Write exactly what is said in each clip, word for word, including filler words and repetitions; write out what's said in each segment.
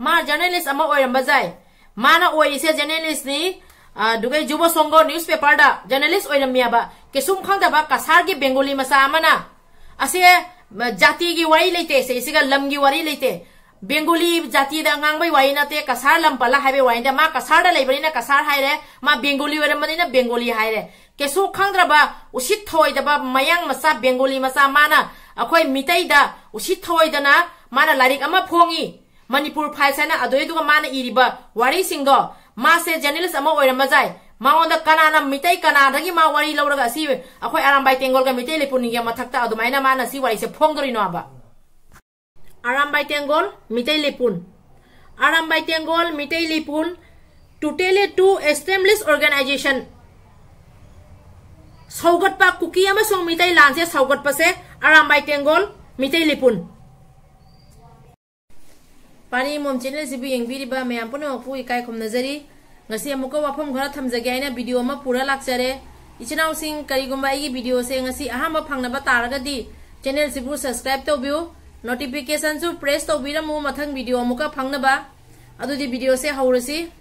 ꯃꯥ ꯖꯔꯅꯦꯂꯤꯁ ꯑꯃ ꯑꯣꯏꯔꯝꯕ ꯌꯥꯏ꯫ ꯃꯥꯅ ꯑꯣꯏꯔꯤꯁꯦ ꯖꯔꯅꯦꯂꯤꯁꯅꯤ꯫ ꯑꯗꯨꯒ ꯖꯨꯕ ꯁꯣꯡꯒꯣ ꯅ꯭ꯌꯨꯁꯄꯦꯄꯔꯗ ꯖꯔꯅꯦꯂꯤꯁ ꯑꯣꯏꯔꯝꯃꯦꯕ꯫ ꯀꯩꯁꯨꯝ ꯈꯪꯗꯕ ꯀꯁꯥꯔꯒꯤ ꯕꯦꯡꯒꯣꯂꯤ ꯃꯆꯥ ꯑꯃꯅ ꯑꯁꯦ, ꯖꯥꯇꯤꯒꯤ ꯋꯥꯔꯤ ꯂꯩꯇꯦ, ꯁꯤꯁꯤꯒ ꯂꯝꯒꯤ ꯋꯥꯔꯤ ꯂꯩꯇꯦ꯫ ꯕꯦꯡꯒꯣꯂꯤ ꯖꯥꯇꯤꯗ ꯉꯥꯡꯕꯩ ꯋꯥꯔꯤ ꯅꯠꯇꯦ, ꯀꯁꯥꯔ ꯂꯝ ꯄꯜꯂ ꯍꯥꯏꯕꯩ ꯋꯥꯔꯤ ꯅꯠꯇꯦ꯫ ꯃꯥ ꯀꯁꯥꯔꯗ ꯂꯩꯕꯅꯤꯅ ꯀꯁꯥꯔ ꯍꯥꯏꯔꯦ, ꯃꯥ ꯕꯦꯡꯒꯣꯂꯤ ꯑꯣꯏꯔꯝꯕꯅꯤꯅ ꯕꯦꯡꯒꯣꯂꯤ ꯍꯥꯏꯔꯦ꯫ ꯀꯩꯁꯨ ꯈꯪꯗ꯭ꯔꯕ, ꯎꯁꯤꯠ ꯊꯑꯣꯏꯗꯕ ꯃꯌꯥꯡ ꯃꯆꯥ ꯕꯦꯡꯒꯣꯂꯤ ꯃꯆꯥ ꯃꯥꯅ ꯑꯩꯈꯣꯏ ꯃꯤꯇꯩꯗ ꯎꯁꯤꯠ ꯊꯑꯣꯏꯗꯅ ꯃꯥꯅ ꯂꯥꯏꯔꯤꯛ ꯑꯃ ꯐꯣꯡꯉꯤ꯫ ꯃꯅꯤꯄꯨꯔ ꯐꯥꯏꯜꯁ ꯍꯥꯏꯅ ꯑꯗꯨꯏꯗꯨꯒ ꯃꯥꯅ ꯏꯔꯤꯕ ꯋꯥꯔꯤꯁꯤꯡꯗꯣ, ꯃꯥꯁꯦ ꯖꯔꯅꯦꯂꯤꯁ ꯑꯃ ꯑꯣꯏꯔꯝꯕ ꯌꯥꯏ꯫ ꯃꯉꯣꯟꯗ ꯀꯅꯥꯅ ꯃꯤꯇꯩ ꯀꯅꯥꯗꯒꯤ ꯃꯥ ꯋꯥꯔꯤ ꯂꯧꯔꯒ ꯑꯁꯤ ꯑꯩꯈꯣꯏ ꯑꯔꯥꯝꯕꯥꯏ ꯇꯦꯡꯒꯣꯜꯒ ꯃꯤꯇꯩ ꯂꯩꯄꯨꯟꯒꯤ ꯃꯊꯛꯇ ꯑꯗꯨꯃꯥꯏꯅ ꯃꯥꯅ ꯁꯤ ꯋꯥꯔꯤꯁꯦ ꯐꯣꯡꯗꯣꯔꯤꯅꯣꯕ? Arambai ꯇꯦꯡꯒꯣꯜ Meitei ꯂꯩꯄꯨꯟ, Arambai ꯇꯦꯡꯒꯣꯜ Meitei ꯂꯩꯄꯨꯟ, totally to establish organization, ꯁꯧꯒꯠꯄ, ꯀꯨꯀꯤ ꯑꯃꯁꯨꯡ ꯃꯤꯇꯩ ꯂꯥꯟꯁꯦ ꯁꯧꯒꯠꯄꯁꯦ ꯑꯔꯥꯝꯕꯥꯏ ꯇꯦꯡꯒꯣꯜ ꯃꯤꯇꯩ ꯂꯩꯄꯨꯟ꯫ ꯄꯥꯔꯤ ꯃꯣꯝ ꯆꯦꯅꯦꯜꯁꯤꯕꯨ ꯌꯦꯡꯕꯤꯔꯤꯕ ꯃꯌꯥꯝ ꯄꯨꯝꯅꯃꯛꯄꯨ ꯏꯀꯥꯏ ꯈꯨꯝꯅꯖꯔꯤ꯫ ꯉꯁꯤ ꯑꯃꯨꯛꯀ ꯋꯥꯐꯝ ꯈꯔ ꯊꯝꯖꯒꯦ ꯍꯥꯏꯅ ꯚꯤꯗꯤꯑꯣ ꯑꯃ ꯄꯨꯔ ꯂꯥꯛꯆꯔꯦ꯫ ꯏꯆꯤꯟ ꯏꯅꯥꯎꯁꯤꯡ, ꯀꯔꯤꯒꯨꯝꯕ ꯑꯩꯒꯤ ꯚꯤꯗꯤꯑꯣꯁꯦ ꯉꯁꯤ ꯑꯍꯥꯟꯕ ꯐꯪꯅꯕ ꯇꯥꯔꯒꯗꯤ ꯆꯦꯅꯦꯜꯁꯤꯕꯨ ꯁꯕꯁꯀ꯭ꯔꯥꯏꯕ ꯇꯧꯕꯤꯌꯨ, ꯅꯣꯇꯤꯐꯤꯀꯦꯁꯟꯁꯨ ꯄ꯭ꯔꯦꯁ ꯇꯧꯕꯤꯔꯝꯃꯨ ꯃꯊꯪ ꯚꯤꯗꯤꯑꯣ ꯑꯃꯨꯛꯀ ꯐꯪꯅꯕ꯫ ꯑꯗꯨꯗꯤ ꯚꯤꯗꯤꯑꯣꯁꯦ ꯍꯧꯔꯁꯤ꯫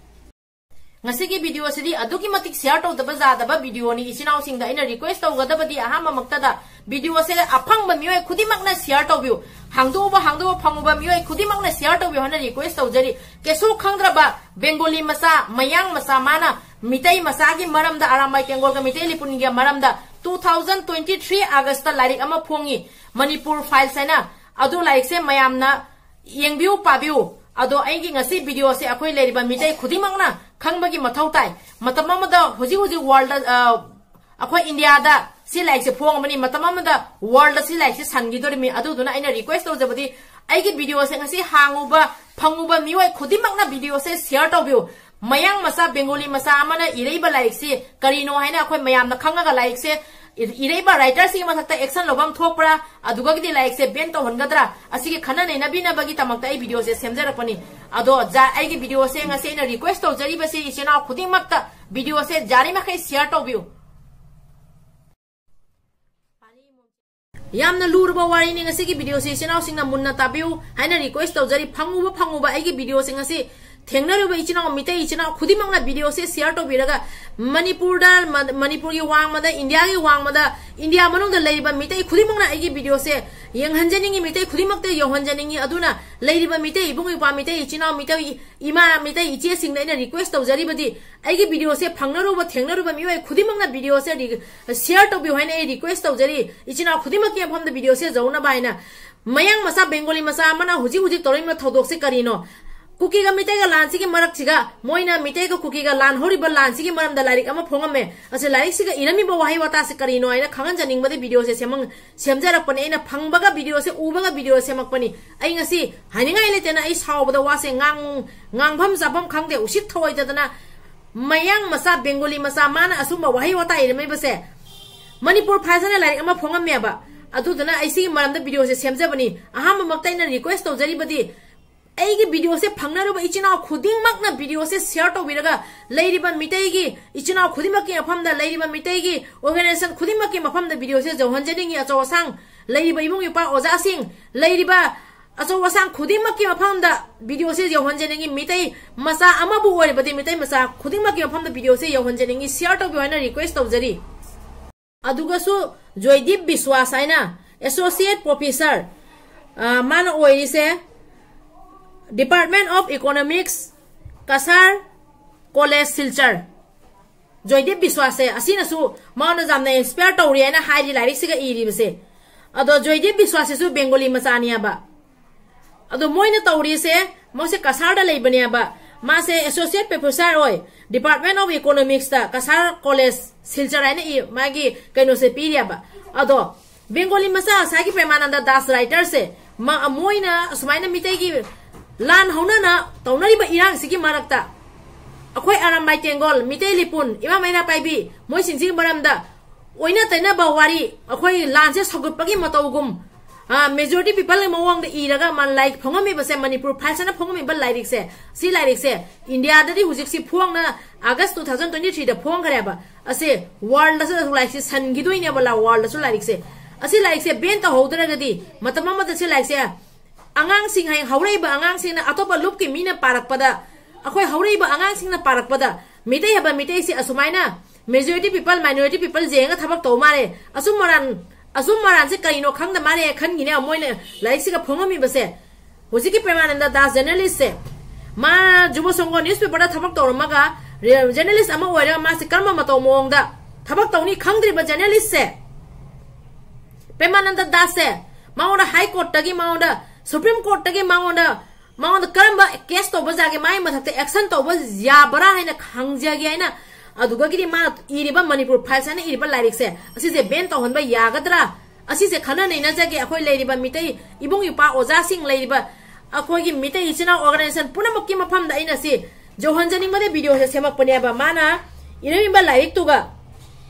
ꯉꯁꯤꯒꯤ ꯚꯤꯗꯤꯑꯣꯁꯤꯗꯤ ꯑꯗꯨꯛꯀꯤ ꯃꯇꯤꯛ ꯁꯤꯌꯥꯔ ꯇꯧꯗꯕ ꯌꯥꯗꯕ ꯚꯤꯗꯤꯑꯣꯅꯤ꯫ ꯏꯆꯤꯟ ꯏꯅꯥꯎꯁꯤꯡꯗ ꯑꯩꯅ ꯔꯤꯀ꯭ꯋꯦꯁ ꯇꯧꯒꯗꯕꯗꯤ ꯑꯍꯥꯟꯕꯃꯛꯇꯗ ꯚꯤꯗꯤꯑꯣꯁꯦ ꯑꯐꯪꯕ ꯃꯤꯑꯣꯏ ꯈꯨꯗꯤꯡꯃꯛꯅ ꯁꯤꯌꯥꯔ ꯇꯧꯕꯤꯌꯨ꯫ ꯍꯥꯡꯗꯣꯛꯎꯕ ꯍꯥꯡꯗꯣꯛꯎꯕ ꯐꯪꯉꯨꯕ ꯃꯤꯑꯣꯏ ꯈꯨꯗꯤꯡꯃꯛꯅ ꯁꯤꯌꯥꯔ ꯇꯧꯕꯤꯌꯨ ꯍꯥꯏꯅ ꯔꯤꯀ꯭ꯋꯦꯁ ꯇꯧꯖꯔꯤ꯫ ꯀꯩꯁꯨ ꯈꯪꯗ꯭ꯔꯕ ꯕꯦꯡꯒꯣꯂꯤ ꯃꯆꯥ, ꯃꯌꯥꯡ ꯃꯆꯥ ꯃꯥꯅ ꯃꯤꯇꯩ ꯃꯆꯥꯒꯤ ꯃꯔꯝꯗ, ꯑꯔꯥꯝꯕꯥꯏ ꯇꯦꯡꯒꯣꯜꯒ ꯃꯤꯇꯩ ꯂꯩꯄꯨꯟꯒꯤ ꯃꯔꯝꯗ two thousand twenty three Augustꯇ ꯂꯥꯏꯔꯤꯛ ꯑꯃ ꯐꯣꯡꯉꯤ, ꯃꯅꯤꯄꯨꯔ ꯐꯥꯏꯜꯁ ꯍꯥꯏꯅ꯫ ꯑꯗꯨ ꯂꯥꯏꯔꯤꯛꯁꯦ ꯃꯌꯥꯝꯅ ꯌꯦꯡꯕꯤꯌꯨ, ꯄꯥꯕꯤꯌꯨ꯫ ꯑꯗꯣ ꯑꯩꯒꯤ ꯉꯁꯤ ꯚꯤꯗꯤꯑꯣꯁꯦ ꯑꯩꯈꯣꯏ ꯂꯩꯔꯤꯕ ꯃꯤꯇꯩ ꯈꯨꯗꯤꯡꯃꯛꯅ ꯈꯪꯕꯒꯤ ꯃꯊꯧ ꯇꯥꯏ꯫ ꯃꯇꯝ ꯑꯃꯗ, ꯍꯧꯖꯤꯛ ꯍꯧꯖꯤꯛ ꯋꯥꯔꯜꯗ, ꯑ, ꯑꯩꯈꯣꯏ ꯏꯟꯗꯤꯌꯥꯗ ꯁꯤ ꯂꯥꯏꯔꯤꯛꯁꯦ ꯐꯣꯡꯉꯕꯅꯤ, ꯃꯇꯝ ꯑꯃꯗ ꯋꯥꯔꯜꯗ ꯁꯤ ꯂꯥꯏꯔꯤꯛꯁꯦ ꯁꯟꯈꯤꯗꯣꯔꯤꯃꯤ꯫ ꯑꯗꯨꯗꯨꯅ ꯑꯩꯅ ꯔꯤꯀ꯭ꯋꯦꯁ ꯇꯧꯖꯕꯗꯤ, ꯑꯩꯒꯤ ꯚꯤꯗꯤꯑꯣꯁꯦ ꯉꯁꯤ ꯍꯥꯡꯉꯨꯕ ꯐꯪꯉꯨꯕ ꯃꯤꯑꯣꯏ ꯈꯨꯗꯤꯡꯃꯛꯅ ꯚꯤꯗꯤꯑꯣꯁꯦ ꯁꯤꯌꯥꯔ ꯇꯧꯕꯤꯌꯨ꯫ ꯃꯌꯥꯡ ꯃꯆꯥ ꯕꯦꯡꯒꯣꯂꯤ ꯃꯆꯥ ꯑꯃꯅ ꯏꯔꯛꯏꯕ ꯂꯥꯏꯔꯤꯛꯁꯤ ꯀꯔꯤꯅꯣ ꯍꯥꯏꯅ ꯑꯩꯈꯣꯏ ꯃꯌꯥꯝꯅ ꯈꯪꯉꯒ ꯂꯥꯏꯔꯤꯛꯁꯦ ꯏ-, ꯏꯔꯛꯏꯕ ꯔꯥꯏꯇꯔꯁꯤꯒꯤ ꯃꯊꯛꯇ ꯑꯦꯛꯁꯟ ꯂꯧꯐꯝ ꯊꯣꯛꯄ꯭ꯔꯥ, ꯑꯗꯨꯒꯗꯤ ꯂꯥꯏꯔꯤꯛꯁꯦ ꯕꯦꯟ ꯇꯧꯍꯟꯒꯗ꯭ꯔꯥ, ꯑꯁꯤꯒꯤ ꯈꯟꯅ ꯅꯩꯅꯕꯤꯅꯕꯒꯤ ꯗꯃꯛꯇ ꯑꯩ ꯚꯤꯗꯤꯑꯣꯁꯦ ꯁꯦꯝꯖꯔꯛꯄꯅꯤ꯫ ꯑꯗꯣ ꯖꯥ-, ꯑꯩꯒꯤ ꯚꯤꯗꯤꯑꯣꯁꯦ ꯉꯁꯤ ꯑꯩꯅ ꯔꯤꯀ꯭ꯋꯦꯁ ꯇꯧꯖꯔꯤꯕꯁꯤ ꯏꯆꯤꯟ ꯏꯅꯥꯎ ꯈꯨꯗꯤꯡꯃꯛꯇ ꯚꯤꯗꯤꯑꯣꯁꯦ ꯌꯥꯔꯤꯃꯈꯩ ꯁꯤꯌꯥꯔ ꯇꯧꯕꯤꯌꯨ꯫ ꯌꯥꯝꯅ ꯂꯨꯔꯕ ꯋꯥꯔꯤꯅꯤ꯫ ꯉꯁꯤꯒꯤ videoꯁꯤ ꯏꯆꯤꯟ ꯏꯅꯥꯎꯁꯤꯡꯅ ꯃꯨꯟꯅ ꯇꯥꯕꯤꯌꯨ ꯍꯥꯏꯅ request ꯇꯧꯖꯔꯤ꯫ ꯐꯪꯉꯨꯕ ꯐꯪꯉꯨꯕ ꯑꯩꯒꯤ videoꯁꯤ ꯉꯁꯤ ꯊꯦꯡꯅꯔꯨꯕ ꯏꯆꯤꯟ ꯏꯅꯥꯎ ꯃꯤꯇꯩ ꯏꯆꯤꯟ ꯏꯅꯥꯎ ꯈꯨꯗꯤꯡꯃꯛꯅ videoꯁꯦ share ꯇꯧꯕꯤꯔꯒ ꯃꯅꯤꯄꯨꯔꯗ, ꯃ-, ꯃꯅꯤꯄꯨꯔꯒꯤ ꯋꯥꯡꯃꯗ, ꯏꯟꯗꯤꯌꯥꯒꯤ ꯋꯥꯡꯃꯗ, ꯏꯟꯗꯤꯌꯥ ꯃꯅꯨꯡꯗ ꯂꯩꯔꯤꯕ ꯃꯤꯇꯩ ꯈꯨꯗꯤꯡꯃꯛꯅ ꯑꯩꯒꯤ videoꯁꯦ ꯌꯦꯡꯍꯟꯖꯅꯤꯡꯉꯤ, ꯃꯤꯇꯩ ꯈꯨꯗꯤꯡꯃꯛꯇ ꯌꯧꯍꯟꯖꯅꯤꯡꯉꯤ꯫ ꯑꯗꯨꯅ ꯂꯩꯔꯤꯕ ꯃꯤꯇꯩ ꯏꯕꯨꯡ ꯏꯄ꯭ꯋꯥ, ꯃꯤꯇꯩ ꯏꯆꯤꯟ ꯏꯅꯥꯎ, ꯃꯤꯇꯩ ꯏꯃꯥ, ꯃꯤꯇꯩ ꯏꯆꯦꯁꯤꯡꯗ ꯑꯩꯅ request ꯇꯧꯖꯔꯤꯕꯗꯤ ꯑꯩꯒꯤ videoꯁꯦ ꯐꯪꯅꯔꯨꯕ ꯊꯦꯡꯅꯔꯨꯕ ꯃꯤꯑꯣꯏ ꯈꯨꯗꯤꯡꯃꯛꯅ videoꯁꯦ ꯔꯤ-, share ꯇꯧꯕꯤꯌꯨ ꯍꯥꯏꯅ ꯑꯩ request ꯇꯧꯖꯔꯤ꯫ ꯏꯆꯤꯟ ꯏꯅꯥꯎ ꯈꯨꯗꯤꯡꯃꯛꯀꯤ ꯃꯐꯝꯗ videoꯁꯦ ꯌꯧꯅꯕ ꯍꯥꯏꯅ꯫ ꯃꯌꯥꯡ ꯃꯆꯥ ꯕꯦꯡꯒꯣꯂꯤ ꯃꯆꯥ ꯑꯃꯅ ꯍꯧꯖꯤꯛ ꯍꯧꯖꯤꯛ ꯇꯧꯔꯛꯂꯤꯕ ꯊꯧꯗꯣꯛꯁꯦ ꯀꯔꯤꯅꯣ? ꯀꯨꯀꯤꯒ ꯃꯤꯇꯩꯒ ꯂꯥꯟꯁꯤꯒꯤ ꯃꯔꯛꯁꯤꯒ ꯃꯣꯏꯅ ꯃꯤꯇꯩꯒ ꯀꯨꯀꯤꯒ ꯂꯥꯟ ꯍꯧꯔꯤꯕ ꯂꯥꯟꯁꯤꯒꯤ ꯃꯔꯝꯗ ꯂꯥꯏꯔꯤꯛ ꯑꯃ ꯐꯣꯡꯉꯝꯃꯦ꯫ ꯑꯁꯤ ꯂꯥꯏꯔꯤꯛꯁꯤꯒ ꯏꯔꯝꯃꯤꯕ ꯋꯥꯍꯩ ꯋꯥꯇꯥꯁꯦ ꯀꯔꯤꯅꯣ ꯍꯥꯏꯅ ꯈꯪꯍꯟꯖꯅꯤꯡꯕꯗꯤ videoꯁꯦ ꯁꯦꯝꯃ-, ꯁꯦꯝꯖꯔꯛꯄꯅꯦ꯫ ꯑꯩꯅ ꯐꯪꯕꯒ videoꯁꯦ ꯎꯕꯒ video ꯁꯦꯝꯃꯛꯄꯅꯤ꯫ ꯑꯩ ꯉꯁꯤ ꯍꯥꯏꯅꯤꯡꯉꯥꯏ ꯂꯩꯇꯅ ꯑꯩ ꯁꯥꯎꯕꯗ ꯋꯥꯁꯦ ꯉꯥꯡ-, ꯉꯥꯡꯐꯝ ꯆꯥꯐꯝ ꯈꯪꯗꯦ꯫ ꯎꯁꯤꯠ ꯊꯑꯣꯏꯗꯗꯅ ꯃꯌꯥꯡ ꯃꯆꯥ ꯕꯦꯡꯒꯣꯂꯤ ꯃꯆꯥ ꯃꯥꯅ ꯑꯁꯨꯝꯕ ꯋꯥꯍꯩ ꯋꯥꯇꯥ ꯏꯔꯝꯃꯤꯕꯁꯦ꯫ ꯃꯅꯤꯄꯨꯔ ꯐꯥꯏꯜꯁꯅ ꯂꯥꯏꯔꯤꯛ ꯑꯃ ꯐꯣꯡꯉꯝꯃꯦꯕ꯫ ꯑꯗꯨꯗꯨꯅ ꯑꯩ ꯁꯤꯒꯤ ꯃꯔꯝꯗ videoꯁꯦ ꯁꯦꯝꯖꯕꯅꯤ꯫ ꯑꯍꯥꯟꯕꯃꯛꯇ ꯑꯩꯅ request ꯇꯧꯖꯔꯤꯕꯗꯤ ꯑꯩꯒꯤ videoꯁꯦ ꯐꯪꯅꯔꯨꯕ ꯏꯆꯤꯟ ꯏꯅꯥꯎ ꯈꯨꯗꯤꯡꯃꯛꯅ videoꯁꯦ share ꯇꯧꯕꯤꯔꯒ ꯂꯩꯔꯤꯕ ꯃꯤꯇꯩꯒꯤ ꯏꯆꯤꯟ ꯏꯅꯥꯎ ꯈꯨꯗꯤꯡꯃꯛꯀꯤ ꯃꯐꯝꯗ, ꯂꯩꯔꯤꯕ ꯃꯤꯇꯩꯒꯤ organization ꯈꯨꯗꯤꯡꯃꯛꯀꯤ ꯃꯐꯝꯗ videoꯁꯦ ꯌꯧꯍꯟꯖꯅꯤꯡꯉꯤ꯫ ꯑꯆꯧ ꯑꯁꯥꯡ ꯂꯩꯔꯤꯕ ꯏꯕꯨꯡ ꯏꯄ꯭ꯋꯥ ꯑꯣꯖꯥꯁꯤꯡ, ꯂꯩꯔꯤꯕ ꯑꯆꯧ ꯑꯁꯥꯡ ꯈꯨꯗꯤꯡꯃꯛꯀꯤ ꯃꯐꯝꯗ videoꯁꯦ ꯌꯧꯍꯟꯖꯅꯤꯡꯉꯤ꯫ ꯃꯤꯇꯩ ꯃꯆꯥ ꯑꯃꯕꯨ ꯑꯣꯏꯔꯕꯗꯤ ꯃꯤꯇꯩ ꯃꯆꯥ ꯈꯨꯗꯤꯡꯃꯛꯀꯤ ꯃꯐꯝꯗ videoꯁꯦ ꯌꯧꯍꯟꯖꯅꯤꯡꯉꯤ꯫ Share ꯇꯧꯕꯤꯌꯨ ꯍꯥꯏꯅ request ꯇꯧꯖꯔꯤ꯫ ꯑꯗꯨꯒꯁꯨ ꯖꯣꯏꯗꯤꯞ ꯕꯤꯁ꯭ꯋꯥꯁ ꯍꯥꯏꯅ associate professor, ꯑ, ꯃꯥꯅ ꯑꯣꯏꯔꯤꯁꯦ Department of Economics, Cachar College, Silchar. ꯖꯣꯏꯗꯤꯞ ꯕꯤꯁ꯭ꯋꯥꯁꯁꯦ ꯑꯁꯤꯅꯁꯨ ꯃꯥꯅ ꯌꯥꯝꯅ inspire ꯇꯧꯔꯤ ꯍꯥꯏꯅ ꯍꯥꯏꯔꯤ ꯂꯥꯏꯔꯤꯛꯁꯤꯒ ꯏꯔꯤꯕꯁꯦ꯫ ꯑꯗꯣ ꯖꯣꯏꯗꯤꯞ ꯕꯤꯁ꯭ꯋꯥꯁꯁꯤꯁꯨ ꯕꯦꯡꯒꯣꯂꯤ ꯃꯆꯥꯅꯦꯕ꯫ ꯑꯗꯣ ꯃꯣꯏꯅ ꯇꯧꯔꯤꯁꯦ, ꯃꯣꯏꯁꯦ ꯀꯁꯥꯔꯗ ꯂꯩꯕꯅꯦꯕ꯫ ꯃꯥꯁꯦ associate professor ꯑꯣꯏ, Department of Economicsꯇ, Cachar College, Silchar ꯍꯥꯏꯅ ꯏ-, ꯃꯥꯒꯤ ꯀꯩꯅꯣꯁꯦ ꯄꯤꯔꯤꯑꯕ꯫ ꯑꯗꯣ ꯕꯦꯡꯒꯣꯂꯤ ꯃꯆꯥ ꯉꯁꯥꯏꯒꯤ ꯄ꯭ꯔꯦꯃꯥꯅꯟꯗ ꯗꯥꯁ writerꯁꯦ, ꯃꯥ-, ꯃꯣꯏꯅ ꯑꯁꯨꯃꯥꯏꯅ ꯃꯤꯇꯩꯒꯤ ꯂꯥꯟ ꯍꯧꯅꯅ ꯇꯧꯅꯔꯤꯕ ꯏꯔꯥꯡꯁꯤꯒꯤ ꯃꯔꯛꯇ ꯑꯩꯈꯣꯏ ꯑꯔꯥꯝꯕꯥꯏ ꯇꯦꯡꯒꯣꯜ, ꯃꯤꯇꯩ ꯂꯤꯄꯨꯟ, ꯏꯃꯥ ꯃꯩꯔꯥ ꯄꯥꯏꯕꯤ, ꯃꯣꯏꯁꯤꯡꯁꯤꯒꯤ ꯃꯔꯝꯗ ꯑꯣꯏꯅ ꯇꯩꯅꯕ ꯋꯥꯔꯤ, ꯑꯩꯈꯣꯏ ꯂꯥꯟꯁꯦ ꯁꯧꯒꯠꯄꯒꯤ ꯃꯇꯧꯒꯨꯝ, ꯑ, majority peopleꯒꯤ ꯃꯑꯣꯡꯗ ꯏꯔꯒ ꯃꯥ ꯂꯥꯏꯔꯤꯛ ꯐꯣꯡꯉꯝꯃꯤꯕꯁꯦ, ꯃꯅꯤꯄꯨꯔ ꯐꯥꯏꯜꯁꯅ ꯐꯣꯡꯉꯝꯃꯤꯕ ꯂꯥꯏꯔꯤꯛꯁꯦ, ꯁꯤ ꯂꯥꯏꯔꯤꯛꯁꯦ ꯏꯟꯗꯤꯌꯥꯗꯗꯤ ꯍꯧꯖꯤꯛꯁꯤ ꯐꯣꯡꯅ August two thousand twenty threeꯗ ꯐꯣꯡꯈ꯭ꯔꯦꯕ꯫ ꯑꯁꯦ worldꯗꯁꯨ ꯂꯥꯏꯔꯤꯛꯁꯦ ꯁꯟꯈꯤꯗꯣꯏꯅꯦꯕ, ꯂꯥ-, worldꯗꯁꯨ ꯂꯥꯏꯔꯤꯛꯁꯦ꯫ ꯑꯁꯤ ꯂꯥꯏꯔꯤꯛꯁꯦ ban ꯇꯧꯍꯧꯗ꯭ꯔꯒꯗꯤ ꯃꯇꯝ ꯑꯃꯗ ꯁꯤ ꯂꯥꯏꯔꯤꯛꯁꯦ ꯑꯉꯥꯡꯁꯤꯡ, ꯍꯌꯦꯡ ꯍꯧꯔꯛꯏꯕ ꯑꯉꯥꯡꯁꯤꯡꯅ ꯑꯇꯣꯞꯄ ꯂꯨꯞꯀꯤ ꯃꯤꯅ ꯄꯥꯔꯛꯄꯗ, ꯑꯩꯈꯣꯏ ꯍꯧꯔꯛꯏꯕ ꯑꯉꯥꯡꯁꯤꯡꯅ ꯄꯥꯔꯛꯄꯗ ꯃꯤꯇꯩ ꯍꯥꯏꯕ ꯃꯤꯇꯩꯁꯤ ꯑꯁꯨꯃꯥꯏꯅ majority people, minority people ꯌꯦꯡꯉꯒ ꯊꯕꯛ ꯇꯧ ꯃꯥꯜꯂꯦ, ꯑꯆꯨꯝ ꯃꯔꯥꯟ, ꯑꯆꯨꯝ ꯃꯔꯥꯟꯁꯦ ꯀꯔꯤꯅꯣ ꯈꯪꯗ ꯃꯥꯜꯂꯦ ꯈꯟꯈꯤꯅꯦ ꯃꯣꯏꯅ ꯂꯥꯏꯔꯤꯛꯁꯤꯒ ꯐꯣꯡꯉꯝꯃꯤꯕꯁꯦ꯫ ꯍꯧꯖꯤꯛꯀꯤ ꯄ꯭ꯔꯦꯃꯥꯅꯟꯗ ꯗꯥꯁ journalist ꯁꯦ, ꯃꯥ ꯖꯨꯕ ꯁꯪꯒꯣ newspaper ꯗ ꯊꯕꯛ ꯇꯧꯔꯝꯃꯒ journalist ꯑꯃ ꯑꯣꯏꯔꯒ ꯃꯥꯁꯦ ꯀꯔꯝꯕ ꯃꯇꯧ ꯃꯑꯣꯡꯗ ꯊꯕꯛ ꯇꯧꯅꯤ ꯈꯪꯗ꯭ꯔꯤꯕ journalist ꯁꯦ, ꯄ꯭ꯔꯦꯃꯥꯅꯟꯗ ꯗꯥꯁꯁꯦ, ꯃꯉꯣꯟꯗ High Court ꯇꯒꯤ, ꯃꯉꯣꯟꯗ Supreme Court ꯇꯒꯤ ꯃꯉꯣꯟꯗ, ꯃꯉꯣꯟꯗ ꯀꯔꯝꯕ case ꯇꯧꯕ ꯌꯥꯒꯦ, ꯃꯥꯒꯤ ꯃꯊꯛꯇ action ꯇꯧꯕ ꯌꯥꯕ꯭ꯔꯥ ꯍꯥꯏꯅ ꯈꯪꯖꯒꯦ ꯍꯥꯏꯅ, ꯑꯗꯨꯗꯒꯤꯗꯤ ꯃꯥ ꯏꯔꯤꯕ Manipur Files ꯍꯥꯏꯅ ꯏꯔꯤꯕ ꯂꯥꯏꯔꯤꯛꯁꯦ, ꯑꯁꯤꯁꯦ ban ꯇꯧꯍꯟꯕ ꯌꯥꯒꯗ꯭ꯔꯥ? ꯑꯁꯤꯁꯦ ꯈꯟꯅ ꯅꯩꯅꯖꯒꯦ꯫ ꯑꯩꯈꯣꯏ ꯂꯩꯔꯤꯕ ꯃꯤꯇꯩ ꯏꯕꯨꯡ ꯏꯄ꯭ꯋꯥ ꯑꯣꯖꯥꯁꯤꯡ, ꯂꯩꯔꯤꯕ ꯑꯩꯈꯣꯏꯒꯤ ꯃꯤꯇꯩ ꯏꯆꯤꯟ ꯏꯅꯥꯎ organization ꯄꯨꯝꯅꯃꯛꯀꯤ ꯃꯐꯝꯗ ꯑꯩꯅ ꯁꯤ ꯌꯧꯍꯟꯖꯅꯤꯡꯕꯗ video ꯁꯦ ꯁꯦꯝꯃꯛꯄꯅꯦꯕ꯫ ꯃꯥꯅ ꯏꯔꯝꯃꯤꯕ ꯂꯥꯏꯔꯤꯛꯇꯨꯒ,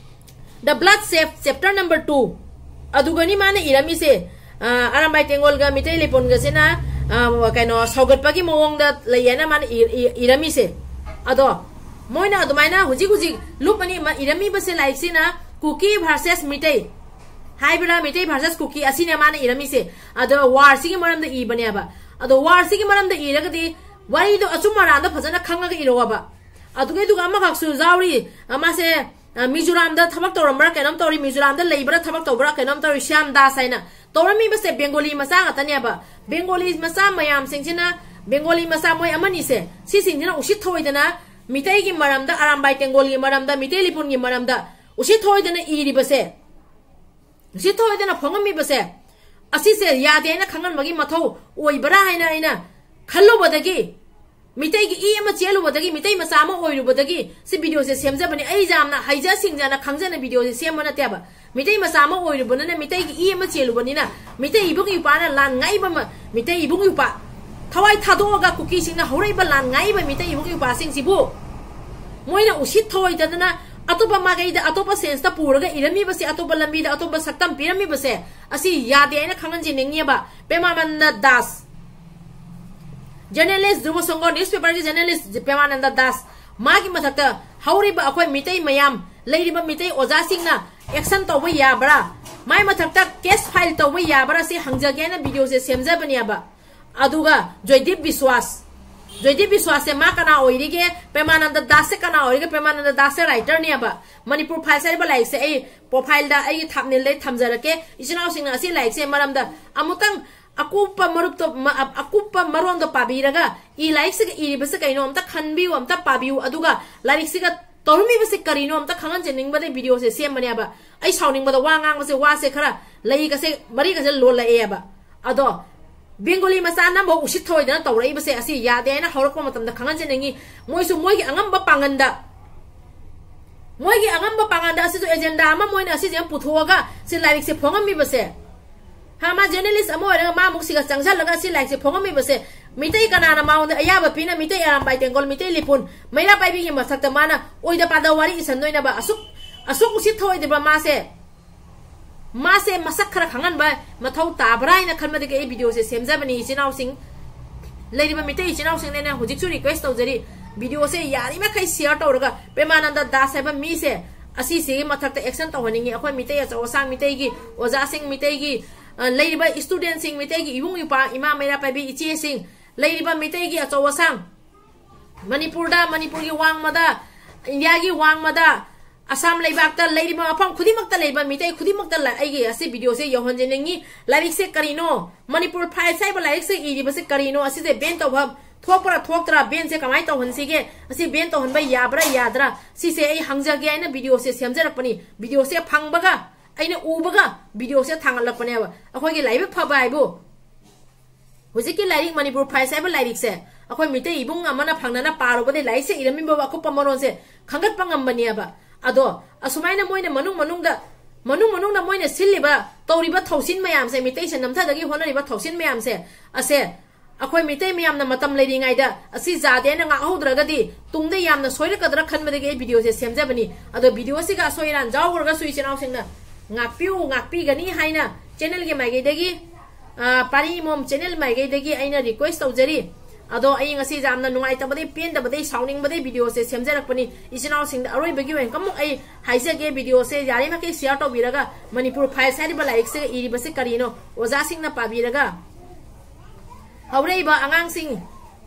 The Blood Safe, chapter number two, ꯑꯗꯨꯒꯅꯤ ꯃꯥꯅ ꯏꯔꯝꯃꯤꯁꯦ꯫ ꯑ, ꯑꯔꯥꯝꯕꯥꯏ ꯇꯦꯡꯒꯣꯜꯒ ꯃꯤꯇꯩ ꯂꯤꯄꯨꯟꯒꯁꯤꯅ, ꯑ, ꯀꯩꯅꯣ, ꯁꯧꯒꯠꯄꯒꯤ ꯃꯑꯣꯡꯗ ꯂꯩ ꯍꯥꯏꯅ ꯃꯥꯅ ꯏ-, ꯏ-, ꯏꯔꯝꯃꯤꯁꯦ꯫ ꯑꯗꯣ ꯃꯣꯏꯅ ꯑꯗꯨꯃꯥꯏꯅ ꯍꯧꯖꯤꯛ ꯍꯧꯖꯤꯛ ꯂꯨꯞ ꯑꯅꯤ ꯑꯃ ꯏꯔꯝꯃꯤꯕꯁꯦ, ꯂꯥꯏꯔꯤꯛꯁꯤꯅ ꯀꯨꯀꯤ versus ꯃꯤꯇꯩ ꯍꯥꯏꯕ꯭ꯔꯥ, ꯃꯤꯇꯩ versus ꯀꯨꯀꯤ, ꯑꯁꯤꯅꯦ ꯃꯥꯅ ꯏꯔꯝꯃꯤꯁꯦ꯫ ꯑꯗꯣ war ꯁꯤꯒꯤ ꯃꯔꯝꯗ ꯏꯕꯅꯦꯕ꯫ ꯑꯗꯣ war ꯁꯤꯒꯤ ꯃꯔꯝꯗ ꯏꯔꯒꯗꯤ ꯋꯥꯔꯤꯗꯣ ꯑꯆꯨꯝ ꯑꯔꯥꯟꯗꯣ ꯐꯖꯅ ꯈꯪꯉꯒ ꯏꯔꯛꯑꯣꯕ꯫ ꯑꯗꯨꯒꯤ, ꯑꯗꯨꯒ ꯑꯃꯈꯛꯁꯨ ꯌꯥꯎꯔꯤ, ꯑ, ꯃꯥꯁꯦ, ꯑ, ꯃꯤꯖꯣꯔꯥꯝꯗ ꯊꯕꯛ ꯇꯧꯔꯝꯕ꯭ꯔꯥ ꯀꯩꯅꯣꯝ ꯇꯧꯔꯤ, ꯃꯤꯖꯣꯔꯥꯝꯗ ꯂꯩꯕ꯭ꯔꯥ ꯊꯕꯛ ꯇꯧꯕ꯭ꯔꯥ ꯀꯩꯅꯣꯝ ꯇꯧꯔꯤ, ꯁ꯭ꯌꯥꯝ ꯗꯥꯁ ꯍꯥꯏꯅ꯫ ꯇꯧꯔꯝꯃꯤꯕꯁꯦ ꯕꯦꯡꯒꯣꯂꯤ ꯃꯆꯥ ꯉꯥꯛꯇꯅꯦꯕ꯫ ꯕꯦꯡꯒꯣꯂꯤ ꯃꯆꯥ ꯃꯌꯥꯝꯁꯤꯡꯁꯤꯅ, ꯕꯦꯡꯒꯣꯂꯤ ꯃꯆꯥ ꯃꯣꯏ ꯑꯃꯅꯤꯁꯦ, ꯁꯤꯁꯤꯡꯁꯤꯅ ꯎꯁꯤꯠ ꯊꯑꯣꯏꯗꯅ ꯃꯤꯇꯩꯒꯤ ꯃꯔꯝꯗ, ꯑꯔꯥꯝꯕꯥꯏ ꯇꯦꯡꯒꯣꯜꯒꯤ ꯃꯔꯝꯗ, ꯃꯤꯇꯩ ꯂꯤꯄꯨꯟꯒꯤ ꯃꯔꯝꯗ ꯎꯁꯤꯠ ꯊꯑꯣꯏꯗꯅ ꯏꯔꯤꯕꯁꯦ, ꯎꯁꯤꯠ ꯊꯑꯣꯏꯗꯅ ꯐꯣꯡꯉꯝꯃꯤꯕꯁꯦ, ꯑꯁꯤꯁꯦ ꯌꯥꯗꯦ ꯍꯥꯏꯅ ꯈꯪꯍꯟꯕꯒꯤ ꯃꯊꯧ ꯑꯣꯏꯕ꯭ꯔꯥ ꯍꯥꯏꯅ ꯑꯩꯅ ꯈꯜꯂꯨꯕꯗꯒꯤ, ꯃꯤꯇꯩꯒꯤ ꯏ ꯑꯃ ꯆꯦꯜꯂꯨꯕꯗꯒꯤ, ꯃꯤꯇꯩ ꯃꯆꯥ ꯑꯃ ꯑꯣꯏꯔꯨꯕꯗꯒꯤ ꯁꯤ video ꯁꯦ ꯁꯦꯝꯖꯕꯅꯤ꯫ ꯑꯩ ꯌꯥꯝꯅ ꯍꯩꯖ ꯁꯤꯡꯖꯅ ꯈꯪꯖꯅ video ꯁꯦ ꯁꯦꯝꯕ ꯅꯠꯇꯦꯕ꯫ ꯃꯤꯇꯩ ꯃꯆꯥ ꯑꯃ ꯑꯣꯏꯔꯨꯕꯅꯤꯅ, ꯃꯤꯇꯩꯒꯤ ꯏ ꯑꯃ ꯆꯦꯜꯂꯨꯕꯅꯤꯅ, ꯃꯤꯇꯩ ꯏꯕꯨꯡ ꯏꯄ꯭ꯋꯥꯅ ꯂꯥꯟ ꯉꯥꯛꯏꯕ ꯃ-, ꯃꯤꯇꯩ ꯏꯕꯨꯡ ꯏꯄ꯭ꯋꯥ ꯊꯋꯥꯏ ꯊꯥꯗꯣꯛꯑꯒ ꯀꯨꯀꯤꯁꯤꯡꯅ ꯍꯧꯔꯛꯏꯕ ꯂꯥꯟ ꯉꯥꯛꯏꯕ ꯃꯤꯇꯩ ꯏꯕꯨꯡ ꯏꯄ꯭ꯋꯥꯁꯤꯡꯁꯤꯕꯨ ꯃꯣꯏꯅ ꯎꯁꯤꯠ ꯊꯑꯣꯏꯗꯗꯅ ꯑꯇꯣꯞꯄ ꯃꯥꯏꯀꯩꯗ, ꯑꯇꯣꯞꯄ sense ꯇ ꯄꯨꯔꯒ ꯏꯔꯝꯃꯤꯕꯁꯦ, ꯑꯇꯣꯞꯄ ꯂꯝꯕꯤꯗ, ꯑꯇꯣꯞꯄ ꯁꯛꯇꯝ ꯄꯤꯔꯝꯃꯤꯕꯁꯦ, ꯑꯁꯤ ꯌꯥꯗꯦ ꯍꯥꯏꯅ ꯈꯪꯍꯟꯖꯅꯤꯡꯉꯦꯕ꯫ ꯄ꯭ꯔꯦꯃꯥꯅꯟꯗ ꯗꯥꯁ, journalist, ꯖꯨꯕ ꯁꯪꯒꯣ newspaper ꯒꯤ journalist ꯄ꯭ꯔꯦꯃꯥꯅꯟꯗ ꯗꯥꯁ, ꯃꯥꯒꯤ ꯃꯊꯛꯇ ꯍꯧꯔꯤꯕ ꯑꯩꯈꯣꯏ ꯃꯤꯇꯩ ꯃꯌꯥꯝ, ꯂꯩꯔꯤꯕ ꯃꯤꯇꯩ ꯑꯣꯖꯥꯁꯤꯡꯅ action ꯇꯧꯕ ꯌꯥꯕ꯭ꯔꯥ? ꯃꯥꯏ ꯃꯊꯛꯇ case file ꯇꯧꯕ ꯌꯥꯕ꯭ꯔꯥ ꯁꯤ ꯍꯪꯖꯒꯦꯅ videoꯁꯦ ꯁꯦꯝꯖꯕꯅꯦꯕ꯫ ꯑꯗꯨꯒ ꯖꯣꯏꯗꯤꯞ ꯕꯤꯁ꯭ꯋꯥꯁ, ꯖꯣꯏꯗꯤꯞ ꯕꯤꯁ꯭ꯋꯥꯁꯁꯦ ꯃꯥ ꯀꯅꯥ ꯑꯣꯏꯔꯤꯒꯦ? ꯄ꯭ꯔꯦꯃꯥꯅꯟꯗ ꯗꯥꯁꯁꯦ ꯀꯅꯥ ꯑꯣꯏꯔꯤꯒꯦ? ꯄ꯭ꯔꯦꯃꯥꯅꯟꯗ ꯗꯥꯁꯁꯦ writerꯅꯦꯕ꯫ ꯃꯅꯤꯄꯨꯔ Files ꯍꯥꯏꯔꯤꯕ ꯂꯥꯏꯔꯤꯛꯁꯦ ꯑꯩ profileꯗ, ꯑꯩꯒꯤ thumbnailꯗ ꯑꯩ ꯊꯝꯖꯔꯛꯀꯦ꯫ ꯏꯆꯤꯟ ꯏꯅꯥꯎꯁꯤꯡꯅ ꯑꯁꯤ ꯂꯥꯏꯔꯤꯛꯁꯦ ꯃꯔꯝꯗ ꯑꯃꯨꯛꯇꯪ ꯑꯀꯨꯞꯄ ꯃꯔꯨꯞꯇꯣ, ꯃ-, ꯑ-, ꯑꯀꯨꯞꯄ ꯃꯔꯣꯟꯗꯣ ꯄꯥꯕꯤꯔꯒ, ꯏ ꯂꯥꯏꯔꯤꯛꯁꯤꯒ ꯏꯔꯤꯕꯁꯦ ꯀꯩꯅꯣ ꯑꯝꯇ ꯈꯟꯕꯤꯌꯨ, ꯑꯝꯇ ꯄꯥꯕꯤꯌꯨ꯫ ꯑꯗꯨꯒ ꯂꯥꯏꯔꯤꯛꯁꯤꯒ ꯇꯧꯔꯝꯃꯤꯕꯁꯦ ꯀꯔꯤꯅꯣ ꯑꯝꯇ ꯈꯪꯍꯟꯖꯅꯤꯡꯕꯗꯩ videoꯁꯦ ꯁꯦꯝꯕꯅꯦꯕ꯫ ꯑꯩ ꯁꯥꯎꯅꯤꯡꯕꯗ ꯋꯥ ꯉꯥꯡꯕꯁꯦ, ꯋꯥꯁꯦ ꯈꯔ, ꯂꯩꯒꯁꯦ, ꯃꯔꯤꯒꯁꯦ ꯂꯣꯜꯂꯛꯑꯦꯕ꯫ ꯑꯗꯣ ꯕꯦꯡꯒꯣꯂꯤ ꯃꯆꯥ ꯑꯅꯝꯕ ꯎꯁꯤꯠ ꯊꯑꯣꯏꯗꯅ ꯇꯧꯔꯛꯏꯕꯁꯦ ꯑꯁꯤ ꯌꯥꯗꯦ ꯍꯥꯏꯅ ꯍꯧꯔꯛꯄ ꯃꯇꯝꯗ ꯈꯪꯍꯟꯖꯅꯤꯡꯉꯤ꯫ ꯃꯣꯏꯁꯨ ꯃꯣꯏꯒꯤ ꯑꯉꯝꯕ ꯄꯥꯡꯒꯟꯗ, ꯃꯣꯏꯒꯤ ꯑꯉꯝꯕ ꯄꯥꯡꯒꯟꯗ ꯑꯁꯤꯁꯨ agenda ꯑꯃ ꯃꯣꯏꯅ ꯑꯁꯤꯁꯦ ꯄꯨꯊꯣꯛꯑꯒ ꯁꯤ ꯂꯥꯏꯔꯤꯛꯁꯦ ꯐꯣꯡꯉꯝꯃꯤꯕꯁꯦ꯫ ꯍꯥ, ꯃꯥ journalist ꯑꯃ ꯑꯣꯏꯔꯒ ꯃꯥ ꯑꯃꯨꯛ ꯁꯤꯒ ꯆꯪꯁꯜꯂꯒ ꯁꯤ ꯂꯥꯏꯔꯤꯛꯁꯦ ꯐꯣꯡꯉꯝꯃꯤꯕꯁꯦ, ꯃꯤꯇꯩ ꯀꯅꯥꯅ ꯃꯉꯣꯟꯗ ꯑꯌꯥꯕ ꯄꯤꯅ? ꯃꯤꯇꯩ ꯑꯔꯥꯝꯕꯥꯏ ꯇꯦꯡꯒꯣꯜ, ꯃꯤꯇꯩ ꯂꯤꯄꯨꯟ, ꯃꯩꯔꯥ ꯄꯥꯏꯕꯤꯒꯤ ꯃꯊꯛꯇ ꯃꯥꯅ ꯑꯣꯏꯗ ꯄꯥꯗ ꯋꯥꯔꯤ ꯏꯁꯟꯗꯣꯏꯅꯕ? ꯑꯁꯨꯛ, ꯑꯁꯨꯛ ꯎꯁꯤꯠ ꯊꯑꯣꯏꯗ꯭ꯔꯤꯕ ꯃꯥꯁꯦ, ꯃꯥꯁꯦ ꯃꯁꯛ ꯈꯔ ꯈꯪꯍꯟꯕ ꯃꯊꯧ ꯇꯥꯕ꯭ꯔꯥ ꯍꯥꯏꯅ ꯈꯟꯕꯗꯒꯤ ꯑꯩ videoꯁꯦ ꯁꯦꯝꯖꯕꯅꯤ꯫ ꯏꯆꯤꯟ ꯏꯅꯥꯎꯁꯤꯡ, ꯂꯩꯔꯤꯕ ꯃꯤꯇꯩ ꯏꯆꯤꯟ ꯏꯅꯥꯎꯁꯤꯡꯅꯦꯅ ꯍꯧꯖꯤꯛꯁꯨ request ꯇꯧꯖꯔꯤ, videoꯁꯦ ꯌꯥꯔꯤꯃꯈꯩ share ꯇꯧꯔꯒ ꯄ꯭ꯔꯦꯃꯥꯅꯟꯗ ꯗꯥꯁ ꯍꯥꯏꯕ ꯃꯤꯁꯦ ꯑꯁꯤꯁꯤꯒꯤ ꯃꯊꯛꯇ action ꯇꯧꯍꯟꯅꯤꯡꯉꯤ꯫ ꯑꯩꯈꯣꯏ ꯃꯤꯇꯩ ꯑꯆꯧ ꯑꯁꯥꯡ, ꯃꯤꯇꯩꯒꯤ ꯑꯣꯖꯥꯁꯤꯡ, ꯃꯤꯇꯩꯒꯤ, ꯑ, ꯂꯩꯔꯤꯕ studentꯁꯤꯡ, ꯃꯤꯇꯩꯒꯤ ꯏꯕꯨꯡ ꯏꯄ꯭ꯋꯥ, ꯏꯃꯥ ꯃꯩꯔꯥ ꯄꯥꯏꯕꯤ ꯏꯆꯦꯁꯤꯡ, ꯂꯩꯔꯤꯕ ꯃꯤꯇꯩꯒꯤ ꯑꯆꯧ ꯑꯁꯥꯡ, ꯃꯅꯤꯄꯨꯔꯗ, ꯃꯅꯤꯄꯨꯔꯒꯤ ꯋꯥꯡꯃꯗ, ꯏꯟꯗꯤꯌꯥꯒꯤ ꯋꯥꯡꯃꯗ, ꯑꯁꯥꯝ ꯂꯩꯕꯥꯛꯇ ꯂꯩꯔꯤꯕ ꯃꯐꯝ ꯈꯨꯗꯤꯡꯃꯛꯇ ꯂꯩꯕ ꯃꯤꯇꯩ ꯈꯨꯗꯤꯡꯃꯛꯇ ꯂ-, ꯑꯩꯒꯤ ꯑꯁꯤ videoꯁꯦ ꯌꯧꯍꯟꯖꯅꯤꯡꯉꯤ꯫ ꯂꯥꯏꯔꯤꯛꯁꯦ ꯀꯔꯤꯅꯣ? ꯃꯅꯤꯄꯨꯔ Files ꯍꯥꯏꯕ ꯂꯥꯏꯔꯤꯛꯁꯦ ꯏꯔꯤꯕꯁꯦ ꯀꯔꯤꯅꯣ? ꯑꯁꯤꯁꯦ ban ꯇꯧꯕ ꯊꯣꯛꯄ꯭ꯔꯥ ꯊꯣꯛꯇ꯭ꯔꯥ? Banꯁꯦ ꯀꯃꯥꯏꯅ ꯇꯧꯍꯟꯁꯤꯒꯦ? ꯑꯁꯤ ban ꯇꯧꯍꯟꯕ ꯌꯥꯕ꯭ꯔꯥ ꯌꯥꯗ꯭ꯔꯥ? ꯁꯤꯁꯦ ꯑꯩ ꯍꯪꯖꯒꯦ ꯍꯥꯏꯅ videoꯁꯦ ꯁꯦꯝꯖꯔꯛꯄꯅꯤ꯫ Videoꯁꯦ ꯐꯪꯕꯒ, ꯑꯩꯅ ꯎꯕꯒ videoꯁꯦ ꯊꯥꯡꯒꯠꯂꯛꯄꯅꯦꯕ꯫ ꯑꯩꯈꯣꯏꯒꯤ ꯂꯥꯏꯕꯛ ꯐꯕ ꯍꯥꯏꯕꯨ ꯍꯧꯖꯤꯛꯀꯤ ꯂꯥꯏꯔꯤꯛ ꯃꯅꯤꯄꯨꯔ Files ꯍꯥꯏꯕ ꯂꯥꯏꯔꯤꯛꯁꯦ ꯑꯩꯈꯣꯏ ꯃꯤꯇꯩ ꯏꯕꯨꯡ ꯑꯃꯅ ꯐꯪꯅꯅ ꯄꯥꯔꯨꯕꯗꯩ ꯂꯥꯏꯔꯤꯛꯁꯦ ꯏꯔꯝꯃꯤꯕ ꯑꯀꯨꯞꯄ ꯃꯔꯣꯟꯁꯦ ꯈꯪꯒꯠꯄ ꯉꯝꯕꯅꯦꯕ꯫ ꯑꯗꯣ ꯑꯁꯨꯃꯥꯏꯅ ꯃꯣꯏꯅ ꯃꯅꯨꯡ ꯃꯅꯨꯡꯗ, ꯃꯅꯨꯡ ꯃꯅꯨꯡꯗ ꯃꯣꯏꯅ ꯁꯤꯜꯂꯤꯕ, ꯇꯧꯔꯤꯕ ꯊꯧꯁꯤꯟ ꯃꯌꯥꯝꯁꯦ, ꯃꯤꯇꯩꯁꯦ ꯅꯝꯊꯗꯒꯤ ꯍꯣꯠꯅꯔꯤꯕ ꯊꯧꯁꯤꯟ ꯃꯌꯥꯝꯁꯦ, ꯑꯁꯦ ꯑꯩꯈꯣꯏ ꯃꯤꯇꯩ ꯃꯌꯥꯝꯅ ꯃꯇꯝ ꯂꯩꯔꯤꯉꯩꯗ ꯑꯁꯤ ꯌꯥꯗꯦ ꯍꯥꯏꯅ ꯉꯥꯛꯍꯧꯗ꯭ꯔꯒꯗꯤ ꯇꯨꯡꯗ ꯌꯥꯝꯅ ꯁꯣꯏꯔꯛꯀꯗ꯭ꯔꯥ ꯈꯟꯕꯗꯒꯤ ꯑꯩ videoꯁꯦ ꯁꯦꯝꯖꯕꯅꯤ꯫ ꯑꯗꯣ videoꯁꯤꯒ ꯑꯁꯣꯏ ꯑꯔꯥꯟ ꯌꯥꯎꯈ꯭ꯔꯒꯁꯨ ꯏꯆꯤꯟ ꯏꯅꯥꯎꯁꯤꯡꯅ ꯉꯥꯛꯄꯤꯌꯨ, ꯉꯥꯛꯄꯤꯒꯅꯤ ꯍꯥꯏꯅ channelꯒꯤ ꯃꯥꯏꯀꯩꯗꯒꯤ, ꯑ, ꯄꯥꯔꯤ ꯏꯃꯣꯝ channel ꯃꯥꯏꯀꯩꯗꯒꯤ ꯑꯩꯅ request ꯇꯧꯖꯔꯤ꯫ ꯑꯗꯣ ꯑꯩ ꯉꯁꯤ ꯌꯥꯝꯅ ꯅꯨꯡꯉꯥꯏꯇꯕꯗꯩ, ꯄꯦꯟꯗꯕꯗꯩ, ꯁꯥꯎꯅꯤꯡꯕꯗꯩ videoꯁꯦ ꯁꯦꯝꯖꯔꯛꯄꯅꯤ꯫ ꯏꯆꯤꯟ ꯏꯅꯥꯎꯁꯤꯡꯗ ꯑꯔꯣꯏꯕꯒꯤ ꯑꯣꯏꯅ ꯑꯃꯨꯛ ꯑꯩ ꯍꯥꯏꯖꯒꯦ, videoꯁꯦ ꯌꯥꯔꯤꯃꯈꯩ share ꯇꯧꯕꯤꯔꯒ ꯃꯅꯤꯄꯨꯔ Files ꯍꯥꯏꯔꯤꯕ ꯂꯥꯏꯔꯤꯛꯁꯤꯒ ꯏꯔꯤꯕꯁꯤ ꯀꯔꯤꯅꯣ ꯑꯣꯖꯥꯁꯤꯡꯅ ꯄꯥꯕꯤꯔꯒ ꯍꯧꯔꯛꯏꯕ ꯑꯉꯥꯡꯁꯤꯡ,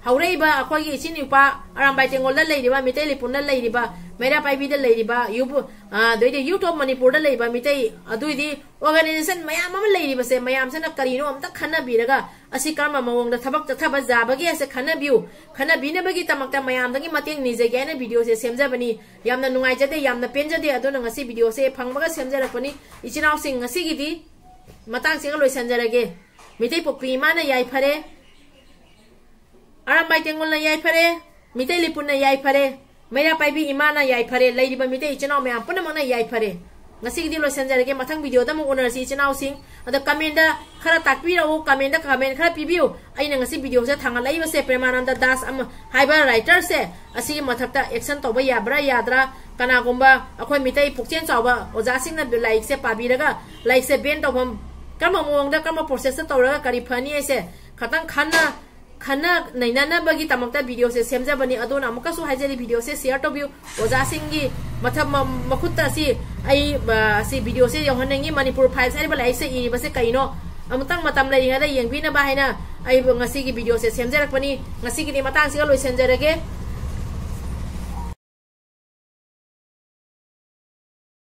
ꯍꯧꯔꯛꯏꯕ ꯑꯩꯈꯣꯏꯒꯤ ꯏꯆꯤꯟ ꯅꯨꯄꯥ ꯑꯔꯥꯝꯕꯥꯏ ꯇꯦꯡꯒꯣꯜꯗ ꯂꯩꯔꯤꯕ, ꯃꯤꯇꯩ ꯂꯩꯄꯨꯟꯗ ꯂꯩꯔꯤꯕ, ꯃꯩꯔꯥ ꯄꯥꯏꯕꯤꯗ ꯂꯩꯔꯤꯕ, ꯌꯨꯕꯨ-, ꯑ, ꯑꯗꯩꯗꯤ Youth of ꯃꯅꯤꯄꯨꯔꯗ ꯂꯩꯕ ꯃꯤꯇꯩ, ꯑꯗꯨꯏꯗꯤ organization ꯃꯌꯥꯝ ꯑꯃ ꯂꯩꯔꯤꯕꯁꯦ, ꯃꯌꯥꯝꯁꯤꯅ ꯀꯔꯤꯅꯣ ꯑꯝꯇ ꯈꯟꯅꯕꯤꯔꯒ ꯑꯁꯤ ꯀꯔꯝꯕ ꯃꯑꯣꯡꯗ ꯊꯕꯛ ꯆꯠꯊꯕ ꯌꯥꯕꯒꯦ ꯍꯥꯏꯁꯦ ꯈꯟꯅꯕꯤꯌꯨ꯫ ꯈꯟꯅꯕꯤꯅꯕꯒꯤꯗꯃꯛꯇ ꯃꯌꯥꯝꯗꯒꯤ ꯃꯇꯦꯡ ꯅꯤꯖꯒꯦ ꯍꯥꯏꯅ videoꯁꯦ ꯁꯦꯝꯖꯕꯅꯤ꯫ ꯌꯥꯝꯅ ꯅꯨꯡꯉꯥꯏꯖꯗꯦ, ꯌꯥꯝꯅ ꯄꯦꯟꯖꯗꯦ, ꯑꯗꯨꯅ ꯉꯁꯤ videoꯁꯦ ꯐꯪꯕꯒ ꯁꯦꯝꯖꯔꯛꯄꯅꯤ꯫ ꯏꯆꯤꯟ ꯏꯅꯥꯎꯁꯤꯡ, ꯉꯁꯤꯒꯤꯗꯤ ꯃꯇꯥꯡꯁꯤꯒ ꯂꯣꯏꯁꯤꯟꯖꯔꯒꯦ꯫ ꯃꯤꯇꯩ ꯄꯣꯛꯄꯤ ꯏꯃꯥꯅ ꯌꯥꯏꯐꯔꯦ, ꯑꯔꯥꯝꯕꯥꯏ ꯇꯦꯡꯒꯣꯜꯅ ꯌꯥꯏꯐꯔꯦ, ꯃꯤꯇꯩ ꯂꯩꯄꯨꯟꯅ ꯌꯥꯏꯐꯔꯦ, ꯃꯩꯔꯥ ꯄꯥꯏꯕꯤ ꯏꯃꯥꯅ ꯌꯥꯏꯐꯔꯦ, ꯂꯩꯔꯤꯕ ꯃꯤꯇꯩ ꯏꯆꯤꯟ ꯏꯅꯥꯎ ꯃꯌꯥꯝ ꯄꯨꯝꯅꯃꯛꯅ ꯌꯥꯏꯐꯔꯦ꯫ ꯉꯁꯤꯒꯤꯗꯤ ꯂꯣꯏꯁꯤꯟꯖꯔꯒꯦ, ꯃꯊꯪ videoꯗ ꯑꯃꯨꯛ ꯎꯅꯔꯁꯤ ꯏꯆꯤꯟ ꯏꯅꯥꯎꯁꯤꯡ꯫ ꯑꯗꯣ commentꯗ ꯈꯔ ꯇꯥꯛꯄꯤꯔꯛꯎ, commentꯗ comment ꯈꯔ ꯄꯤꯕꯤꯌꯨ꯫ ꯑꯩꯅ ꯉꯁꯤ videoꯁꯦ ꯊꯥꯡꯒꯠꯂꯛꯏꯕꯁꯦ ꯄ꯭ꯔꯦꯃꯥꯅꯟꯗ ꯗꯥꯁ ꯑꯃ ꯍꯥꯏꯕ writerꯁꯦ ꯑꯁꯤꯒꯤ ꯃꯊꯛꯇ action ꯇꯧꯕ ꯌꯥꯕ꯭ꯔꯥ ꯌꯥꯗ꯭ꯔꯥ, ꯀꯅꯥꯒꯨꯝꯕ ꯑꯩꯈꯣꯏ ꯃꯤꯇꯩ ꯄꯨꯛꯆꯦꯜ ꯆꯥꯎꯕ ꯑꯣꯖꯥꯁꯤꯡꯅ ꯂꯥꯏꯔꯤꯛꯁꯦ ꯄꯥꯕꯤꯔꯒ ꯂꯥꯏꯔꯤꯛꯁꯦ ban ꯇꯧꯐꯝ ꯀꯔꯝꯕ ꯃꯑꯣꯡꯗ, ꯀꯔꯝꯕ processꯇ ꯇꯧꯔꯒ ꯀꯔꯤ ꯐꯅꯤ ꯍꯥꯏꯁꯦ ꯈꯇꯪ ꯈꯟꯅ, ꯈꯟꯅ ꯅꯩꯅꯅꯕꯒꯤꯗꯃꯛꯇ videoꯁꯦ ꯁꯦꯝꯖꯕꯅꯤ꯫ ꯑꯗꯨꯅ ꯑꯃꯨꯛꯀꯁꯨ ꯍꯥꯏꯖꯔꯤ, videoꯁꯦ share ꯇꯧꯕꯤꯌꯨ꯫ ꯑꯣꯖꯥꯁꯤꯡꯒꯤ ꯃꯊꯛ ꯃ-, ꯃꯈꯨꯠꯇ ꯑꯁꯤ ꯑꯩ, ꯑ, ꯑꯁꯤ videoꯁꯦ ꯌꯧꯍꯟꯅꯤꯡꯉꯤ꯫ ꯃꯅꯤꯄꯨꯔ Files ꯍꯥꯏꯔꯤꯕ ꯂꯥꯏꯔꯤꯛꯁꯦ ꯏꯔꯤꯕꯁꯦ ꯀꯩꯅꯣ? ꯑꯃꯨꯛꯇꯪ ꯃꯇꯝ ꯂꯩꯔꯤꯉꯩꯗ ꯌꯦꯡꯕꯤꯅꯕ ꯍꯥꯏꯅ ꯑꯩ ꯉꯁꯤꯒꯤ videoꯁꯦ ꯁꯦꯝꯖꯔꯛꯄꯅꯤ꯫ ꯉꯁꯤꯒꯤꯗꯤ ꯃꯇꯥꯡꯁꯤꯒ ꯂꯣꯏꯁꯤꯟꯖꯔꯒꯦ꯫